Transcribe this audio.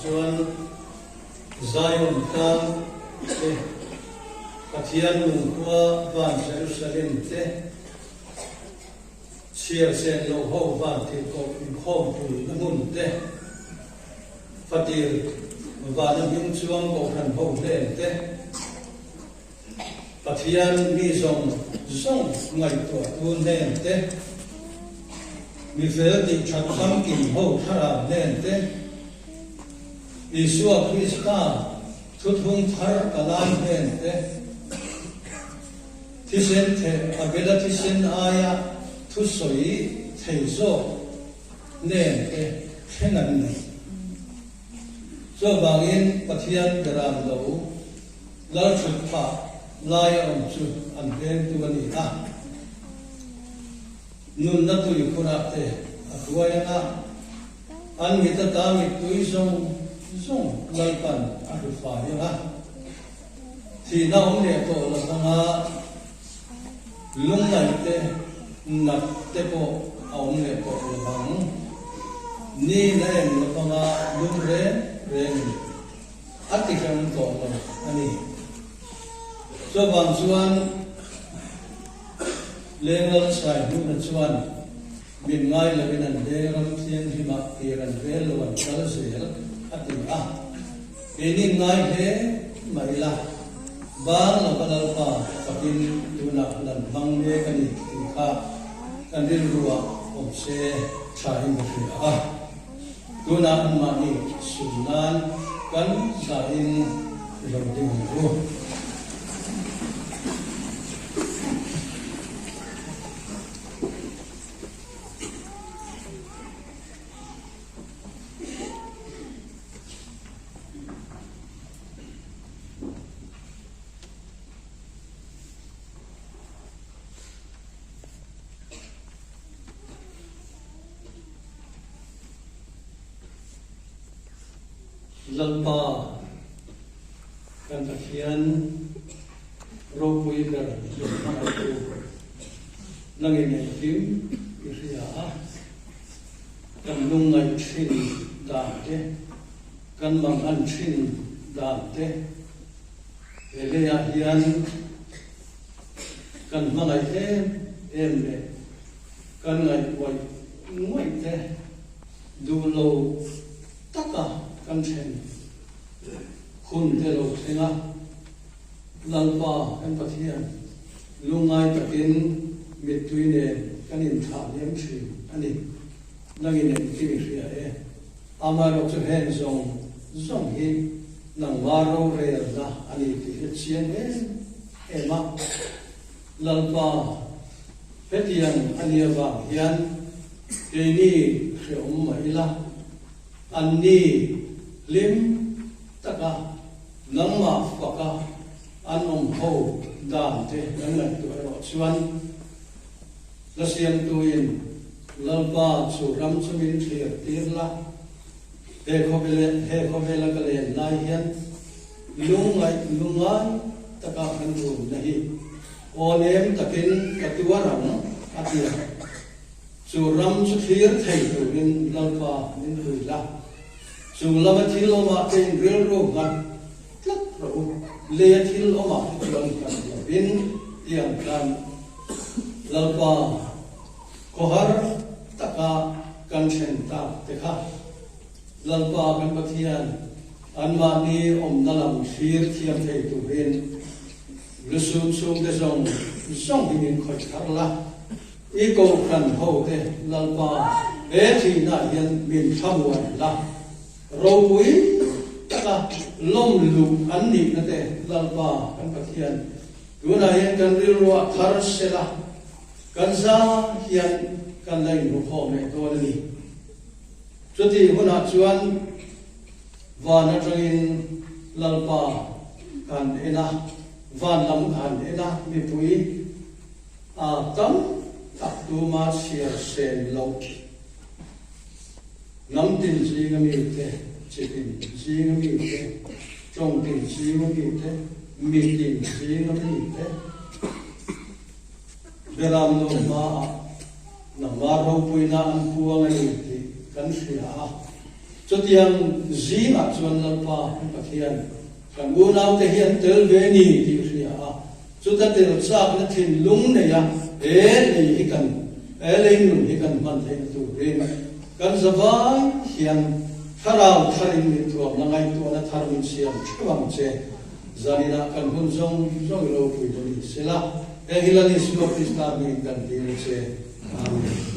chuan Zion tlang te, Pathian lungkhua van Jerusalem te, chhiar sen lo ho van tirhkoh inkhawmpui na hmun te, fatir vana hming chuang kohhran ho hnen te, Pathian mi zawng zawng ngaihtuahtu hnen te, mi fel tih that famkim ho thlarau hnen te, Isua Krista thuthung thar palai hnen te, thisen theh Abela thisen aia thusawi thei zawk hnen te thleng an ni. Chuvangin Pathian beram lo Lalthut phah laia awm chu an vengtu a ni a, nunna tuikhurah te a hruai ang a, an mit ata mittui zawng zawng Lalpan a hru fai ang a, thihna awm leh tawh lo anga lungngaih te, nat te pawh a awm leh tawh lo vang. Ni na em lo vanga lung reng rengin A ti hrang tawh lo a ni. Chuvang chuan Lenglal Sai Hnuna chuan min ngai loin an veng ram thianghlimah kir an vel lo an kal zel a ti a. Keini ngai hle mai ila, bang lova Lalpa fakin tunah hun an hmang mek a ni tih kha kan rilruah awm se thain ka hria a. Tunah anmahni sum nan kan zahin i lo ding ang u. Lalpa kan Pathian ropui ber min hmangaihtu nangin engkim i hria a, kan lungngaih thin dan te, kan mangan thin dan te, he leiah hian kan hmangaih em em leh Kan ngaihtuah ngawih te duh lo taka kan then hun te lo thleng a, Lalpa kan Pathian lungngai takin mittui nen kan inthlah liam thin a ni. Nangin engkim i hria e. Amaherawh chu heng zawng zawng hi nangma rorelna a ni tih hi chiang em em a. Lalpa, hetiang a ni avang hian keini hrehawm mah ila, anni hlim taka nangmah faka an awm ho dan te kan ngaihtuah erawh chuan la siamtuin Lalpa chu ram chu min thlir tir la, he khawvela ka len lai hian Lungngaih lungngai taka kan rumna hi aw nem takin ka tuar ang, a ti a. Chu ram chu thlir thei turin Lalpa min hlui la. Chung lama thil awmah te in rilru nghat tlat rawh u, leia thil awmah hi chuan nghat lovin tiang khan Lalpa khawhar taka kan then tak te kha Lalpa kan Pathian, anmahni awmna lam thlir thiam thei turin lusun chhungte zawng zawng hi min khawih thar la. I kohhran hote Lalpa he thihnaah hian min thlamuan la. Ropui taka lawm luh an nihna te Lalpa kan Pathian, tunah hian kan rilruah thar sela, kan za hian kan la inhmukhawm leh dawn a ni. Chutih hunah chuan van atangin Lalpa kan en a, van lam kan en a, mipui a tam tak tuma chhiar sen loh hnam tin zinga mite, chi tin zinga mite, tawng tin zinga mite, mi tin zinga mite, Beram lo hmaah nangmah ropuina an puang a ni tih kan hria a. Chutiang zingah chuan Lalpa kan Pathian, kan unaute hi an tel ve ni tih hria a, chuta tel chakna thinlung neia he lei hi kan, he lei nun hi kan hman theihna turin kan zavai hian thlarau tharin min thuamna ngaihtuahna thar min siam theuh ang che. Zaninah kan hun zawng zawng i ropui ta ni sela, heng hi Lal Isua Krista hmingin kan dil che. Amen.